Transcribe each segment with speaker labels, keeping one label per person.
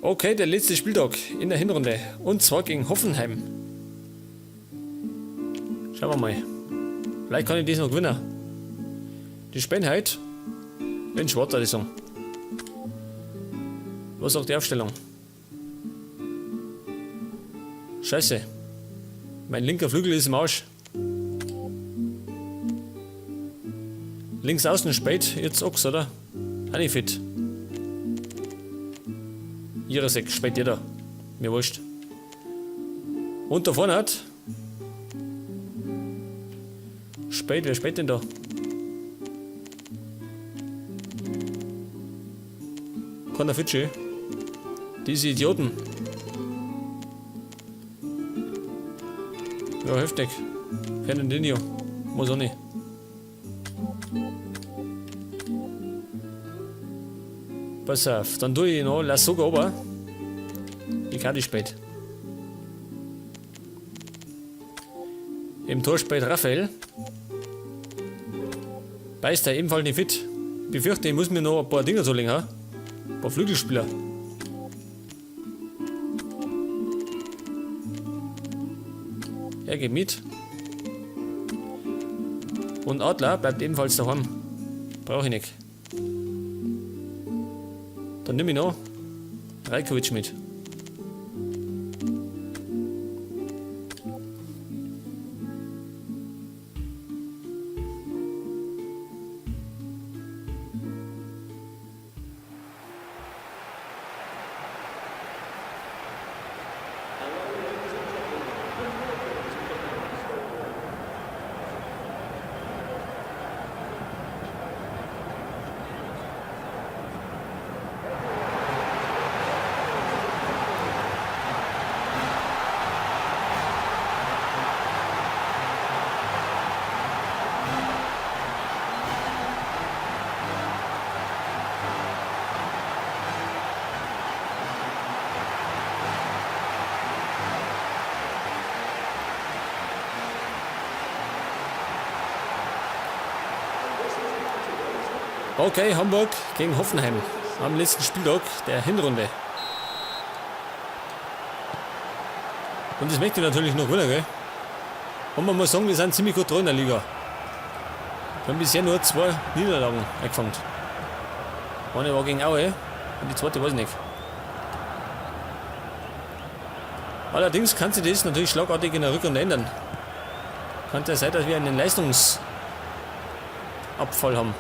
Speaker 1: Okay, der letzte Spieltag in der Hinrunde. Und zwar gegen Hoffenheim. Schauen wir mal. Vielleicht kann ich das noch gewinnen. Die spielen heute in Schwarz, würde ich sagen. Was sagt die Aufstellung? Scheiße. Mein linker Flügel ist im Arsch. Links außen spät, jetzt Ochs, oder? Auch nicht fit. Jirasek spät jeder. Mir wurscht. Und da vorne hat. Spät, wer spät denn da? Keiner fit, Diese Idioten. Ja, heftig. Fernandinho. Muss auch nicht. Pass auf, dann tue ich noch Lasogga runter. Ich kann nicht spät. Im Tor spielt Raphael. Beißt er ebenfalls nicht fit. Ich befürchte, ich muss mir noch ein paar Dinger zulegen, ha? Ein paar Flügelspieler. Er geht mit. Und Adler bleibt ebenfalls daheim. Brauche ich nicht. Dann nehme ich noch Rajkovic mit. Okay, Hamburg gegen Hoffenheim am letzten Spieltag der Hinrunde. Und das möchte ich natürlich noch gewinnen, gell? Und man muss sagen, wir sind ziemlich gut dran in der Liga. Wir haben bisher nur 2 Niederlagen eingefangen. Eine war gegen Aue und die zweite weiß ich nicht. Allerdings kann sich das natürlich schlagartig in der Rückrunde ändern. Kann ja sein, dass wir einen Leistungsabfall haben.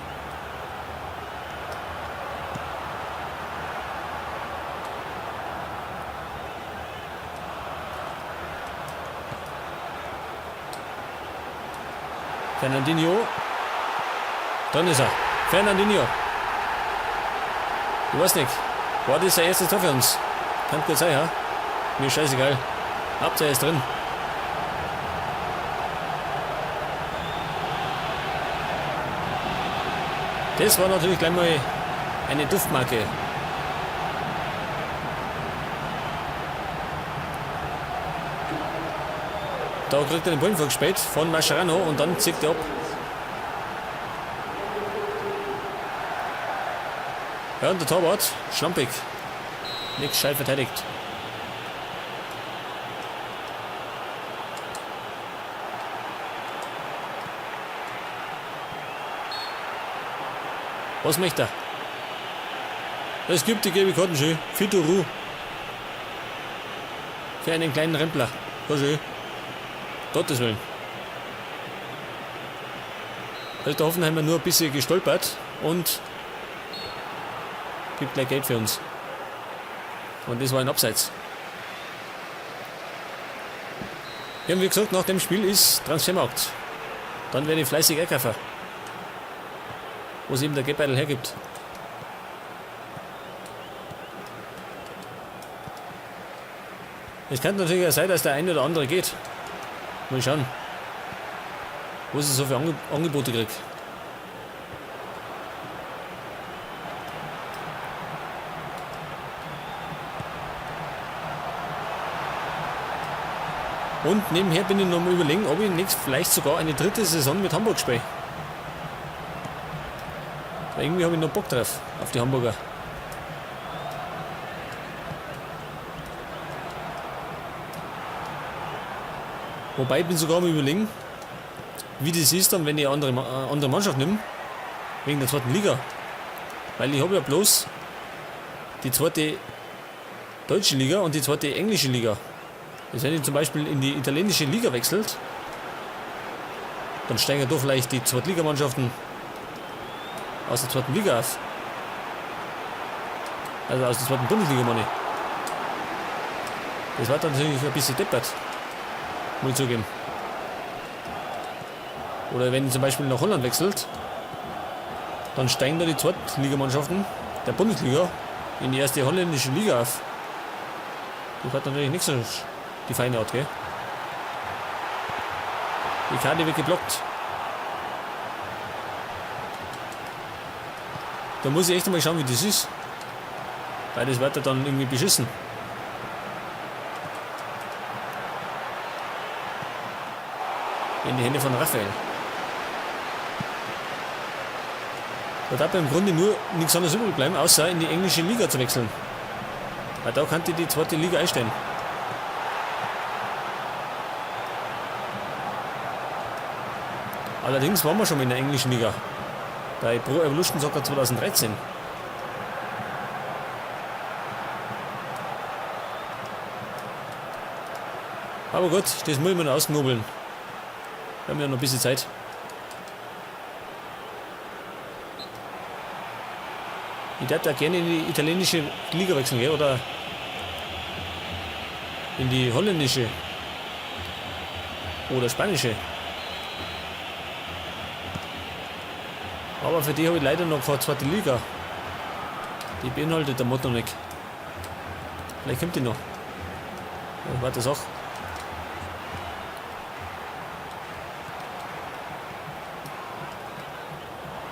Speaker 1: Fernandinho. Dann ist er. Fernandinho. Ich weiß nicht. War das sein erstes Tor für uns? Kann gut sein, ja? Mir scheißegal. Hauptsache er ist drin. Das war natürlich gleich mal eine Duftmarke. Da kriegt er den Ball vorgespielt von Mascherano und dann zieht er ab. Ja, und der Torwart, schlampig. Nicht gescheit verteidigt. Was möchte er? Es gibt die gelbe Karten schön. Fitoru. Für einen kleinen Rempler. So schön. Gottes Willen. Da ist der Hoffenheimer nur ein bisschen gestolpert und gibt gleich Geld für uns. Und das war ein Abseits. Ja, und wie gesagt, nach dem Spiel ist Transfermarkt. Dann werde ich fleißig einkaufen. Was eben der Geldbeutel hergibt. Es kann natürlich auch sein, dass der eine oder andere geht. Mal schauen, was ich so für Angebote krieg. Und nebenher bin ich noch am Überlegen, ob ich nicht vielleicht sogar eine dritte Saison mit Hamburg spiele. Weil irgendwie habe ich noch Bock drauf, auf die Hamburger. Wobei, ich bin sogar am Überlegen, wie das ist dann, wenn ich andere Mannschaft nehme, wegen der zweiten Liga. Weil ich habe ja bloß die zweite deutsche Liga und die zweite englische Liga. Jetzt, wenn ich zum Beispiel in die italienische Liga wechselt, dann steigen ja doch vielleicht die Zweitligamannschaften aus der zweiten Liga auf. Also aus der zweiten Bundesliga, meine ich. Das war dann natürlich ein bisschen deppert, muss ich zugeben. Oder wenn ich zum Beispiel nach Holland wechselt, dann steigen da die Zweitligamannschaften der Bundesliga in die erste holländische Liga auf. Das hat natürlich nicht so die feine Art, gell? Die Karte wird geblockt. Da muss ich echt einmal schauen, wie das ist. Weil das wird ja dann irgendwie beschissen. In die Hände von Raphael. Da darf im Grunde nur nichts anderes übrig bleiben, außer in die englische Liga zu wechseln. Weil da kann die zweite Liga einstellen. Allerdings waren wir schon mal in der englischen Liga. Bei Pro Evolution Soccer 2013. Aber gut, das muss ich mir noch ausknobeln. Wir haben ja noch ein bisschen Zeit. Ich darf da gerne in die italienische Liga wechseln, gell? Oder in die holländische. Oder spanische. Aber für die habe ich leider noch keine zweite Liga. Die beinhaltet der Mod noch nicht. Vielleicht kommt die noch. Ja, warte, Sache.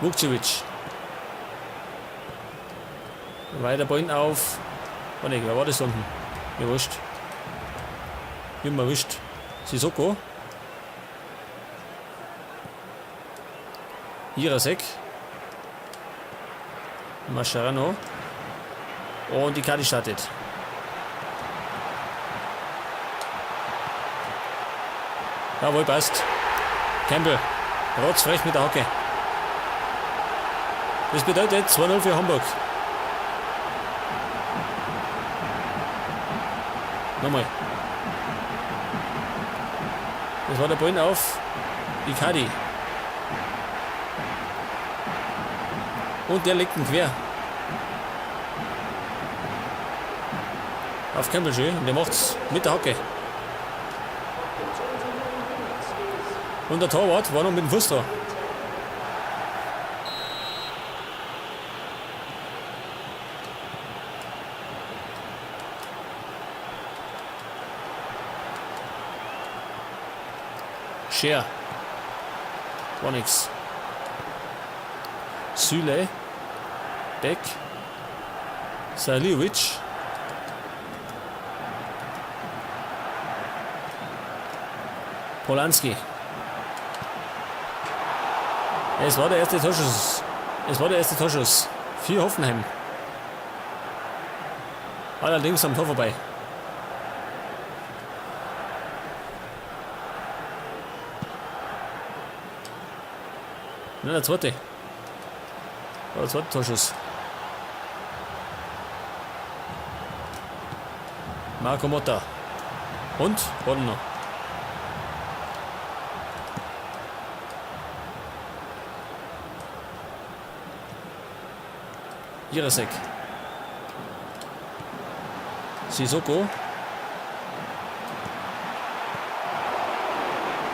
Speaker 1: Vukcevic. Weiter Ball auf. Oh ne, wer war das unten? Mir wurscht. Mir erwischt. Sissoko. Jirasek. Mascherano. Und die Karte startet. Jawohl, passt. Campbell. Rotzfrech mit der Hacke. Das bedeutet 2-0 für Hamburg. Nochmal. Das war der Ball auf Icardi. Und der legt ihn quer. Auf Campbell schön. Und der macht's mit der Hacke. Und der Torwart war noch mit dem Fuß da. Scher. War nix. Süle. Beck. Saliovic. Polanski. Es war der erste Torschuss. Es war der erste Torschuss. Für Hoffenheim. Allerdings am Tor vorbei. Nein, der zweite. Der zweite Torschuss. Marco Motta. Und? Warte noch. Jirasek. Sissoko.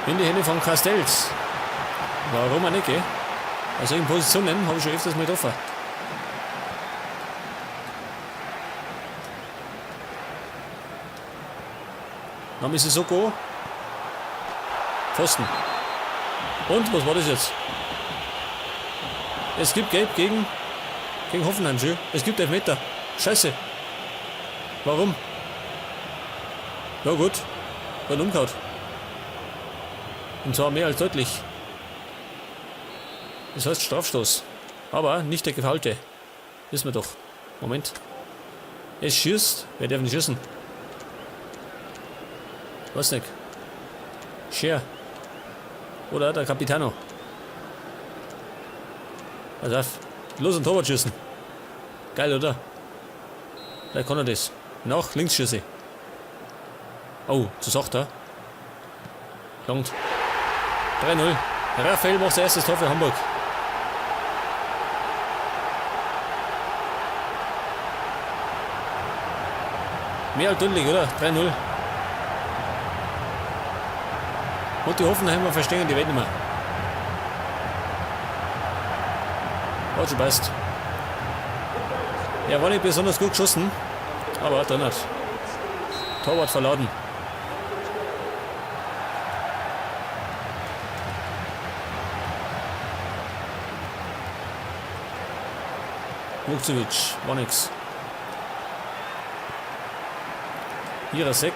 Speaker 1: In die Hände von Castells. Warum auch nicht, gell? Also in Positionen habe ich schon öfters mal getroffen. Name Sissoko. Pfosten. Und, was war das jetzt? Es gibt Gelb gegen Hoffenheim, schön. Es gibt Elfmeter. Scheiße. Warum? Ja gut. Wird umgehauen. Und zwar mehr als deutlich. Das heißt Strafstoß. Aber nicht der Gefaulte. Wissen wir doch. Moment. Es schießt. Wer darf nicht schießen? Weiß nicht. Scher. Oder der Capitano. Pass auf. Los und Torwart schießen. Geil, oder? Vielleicht kann er das. Nach links schieße. Oh, zu sacht, er. Langt. 3-0. Raphael macht sein erstes Tor für Hamburg. Mehr als deutlich, oder? 3-0. Und die Hoffenheimer verstehen die Welt nicht mehr. Hat schon passt. Er war nicht besonders gut geschossen, aber drin hat. Torwart verladen. Vukcevic, war nix. Jirasek.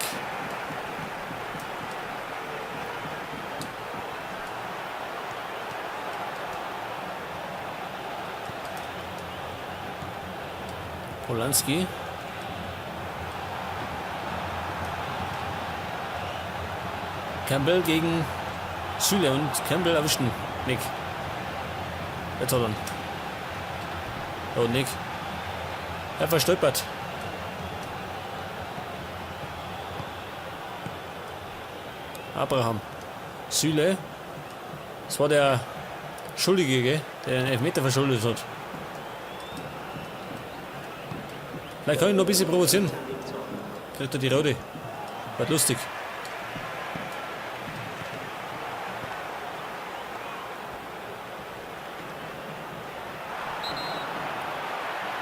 Speaker 1: Polanski. Campbell gegen Süle und Campbell erwischt ihn. Nick. Jetzt hat er ihn. Oh, Nick. Er verstolpert. Abraham. Süle. Das war der Schuldige, gell? Der den Elfmeter verschuldet hat. Vielleicht kann ich noch ein bisschen provozieren. Kriegt er die rote. Wird lustig.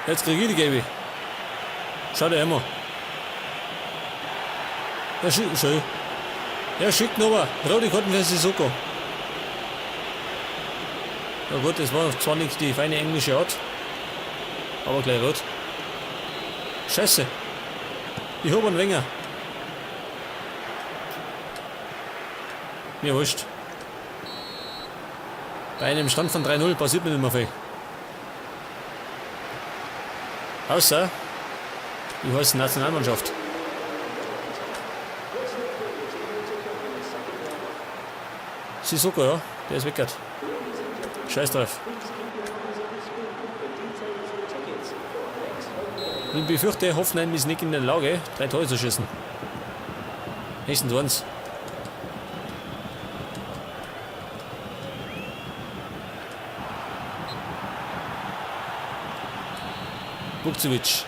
Speaker 1: Jetzt krieg ich die gelbe. Schau dir immer. Ja, schön. Ja, schickt noch rote Karten für Sissoko. Ja gut, das war zwar nicht die feine englische Art, aber gleich rot. Scheiße. Ich hab einen Wenger. Mir wurscht. Bei einem Stand von 3-0 passiert mir nicht mehr viel. Außer, ich heiße Nationalmannschaft. Sissoko, ja, der ist weggehört. Scheiß drauf. Ich befürchte, Hoffenheim ist nicht in der Lage, 3 Tore zu schießen. Nächstens eins. Vukcevic.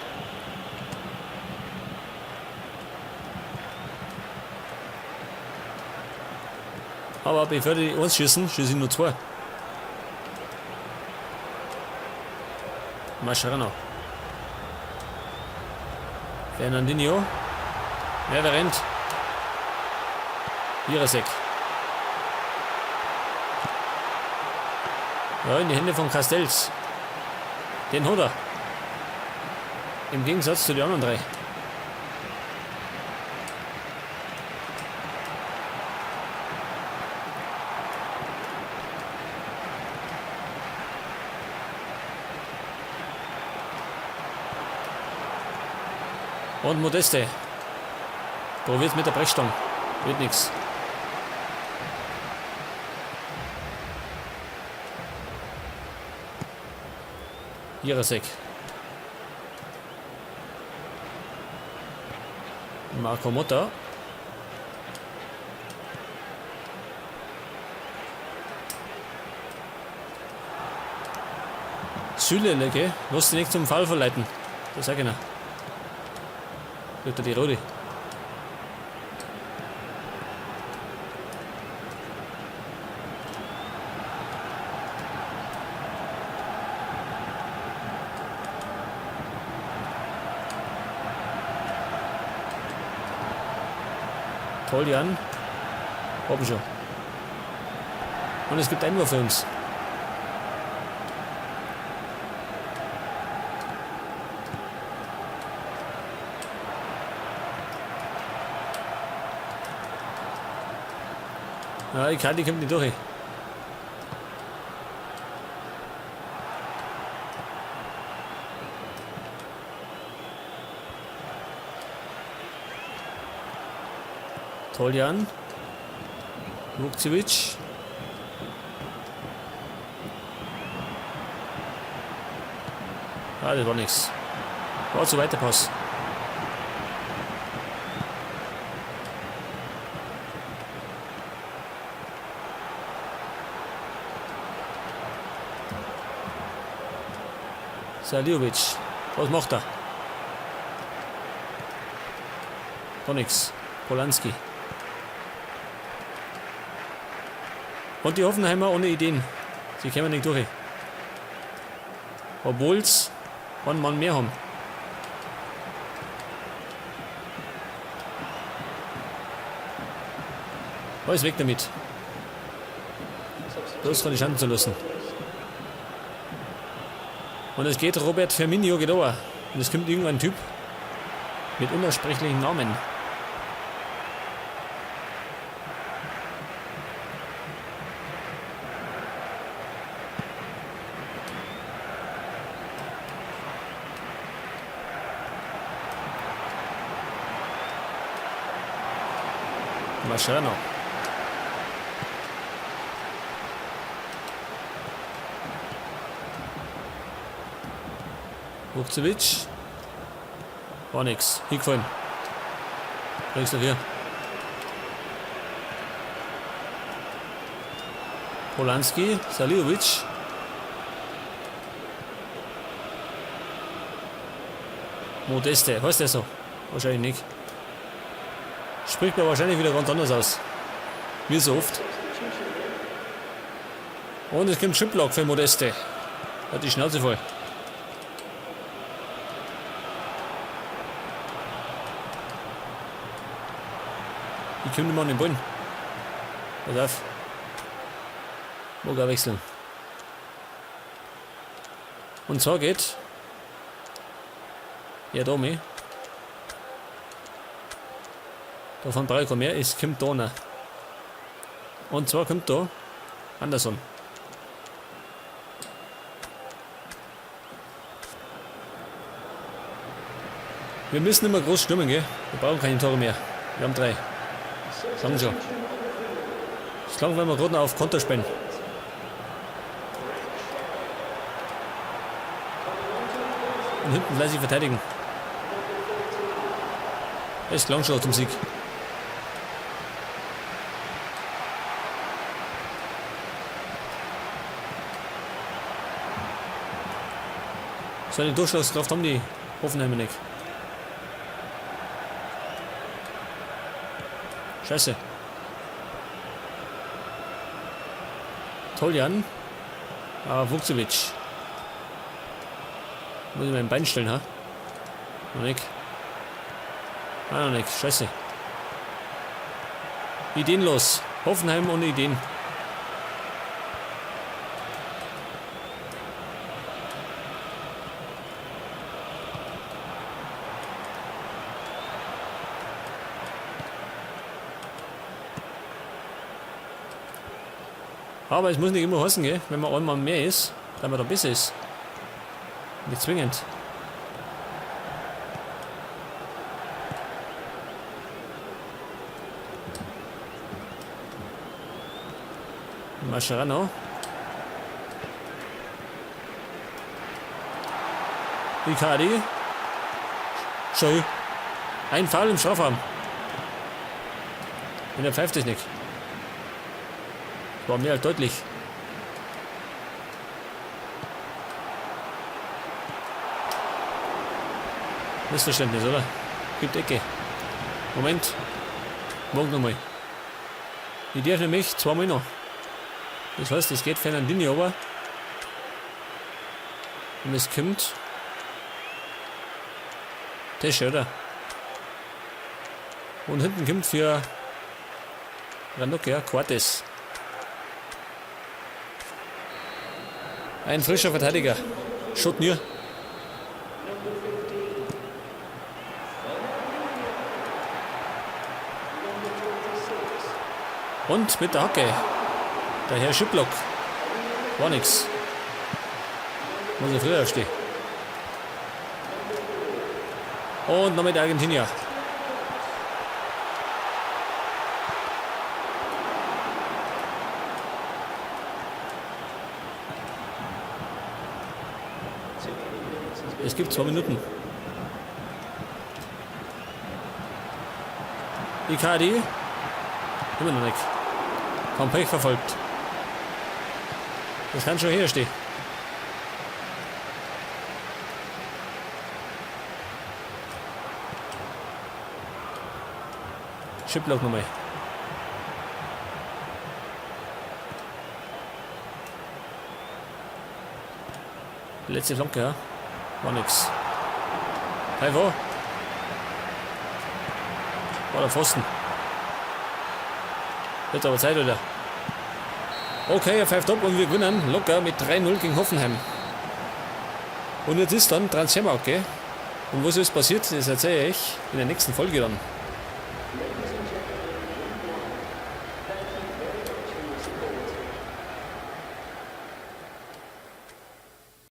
Speaker 1: Aber bevor die eins schießen, schieße ich nur 2. Mascherano. Fernandinho. Ja, wer rennt? Jirasek. Ja, in die Hände von Castells. Den hat er. Im Gegensatz zu den anderen 3. Und Modeste. Probiert mit der Brechstange. Wird nix. Jirasek. Marco Motta. Süle, gell? Lass dich nicht zum Fall verleiten. Das sag ich noch. Kriegt er die rote. Toljan. Oben schon. Und es gibt Einwurf für uns. Ja, die Karte kommt nicht durch. Toljan. Vukcevic. Ah, das war nix. War zu weiter Pass. Saliovic. Was macht er? Gar nix. Polanski. Und die Hoffenheimer ohne Ideen. Sie kämen nicht durch. Obwohl's einen Mann mehr haben. Alles weg damit. Bloß keine Chancen zu lassen. Und es geht Robert Firmino geht auch. Und es kommt irgendein Typ mit unaussprechlichen Namen. Mascherano. Vukcevic. War nix. Hingefallen. Links nach hier. Polanski, Saliovic. Modeste, heißt der so? Wahrscheinlich nicht. Spricht man wahrscheinlich wieder ganz anders aus. Wie so oft. Und es kommt Schiplock für Modeste. Hat die Schnauze voll. Ich komme nicht mehr an den Ball. Pass auf. Mag auch wechseln. Und zwar geht. Ja, da mit. Davon brauche ich kein mehr. Es kommt da noch. Und zwar kommt da Anderson. Wir müssen immer groß stürmen, gell? Wir brauchen keine Tore mehr. Wir haben 3. Sagen schon. Das klang, wenn wir gerade noch auf Konter spielen. Und hinten fleißig verteidigen. Es klang schon zum Sieg. So eine Durchschlagskraft haben die Hoffenheimer nicht. Scheiße. Toljan. Ah, Vukcevic. Muss ich mein Bein stellen, ha? Noch nicht. Ah, noch nicht. Scheiße. Ideenlos. Hoffenheim ohne Ideen. Aber es muss nicht immer heißen, gell? Wenn man einmal mehr ist, dann man da besser ist. Nicht zwingend. Mascherano. Icardi. Scheu. Ein Foul im Strafraum. Und er pfeift es nicht. War mehr als deutlich. Missverständnis, oder? Gibt Ecke. Moment. Morgen nochmal. Ich darf nämlich zweimal noch. Das heißt, es geht Fernandinho aber. Und es kommt. Tesche, oder? Und hinten kommt für Ranocchia Coates. Ein frischer Verteidiger. Schaut nur. Und mit der Hacke. Der Herr Schiplock. War nix. Muss er früher aufstehen. Und noch mit der Argentinier. Es gibt 2 Minuten. Icardi. Immer noch nicht. Vom Pech verfolgt. Das kann schon hier stehen. Schiplock nochmal. Letzte Flanke, ja? War nix. Hey, wo? War der Pfosten. Wird aber Zeit, oder? Okay, er pfeift ab und wir gewinnen locker mit 3-0 gegen Hoffenheim. Und jetzt ist dann Transfermarkt, gell? Und was ist passiert, das erzähle ich in der nächsten Folge dann.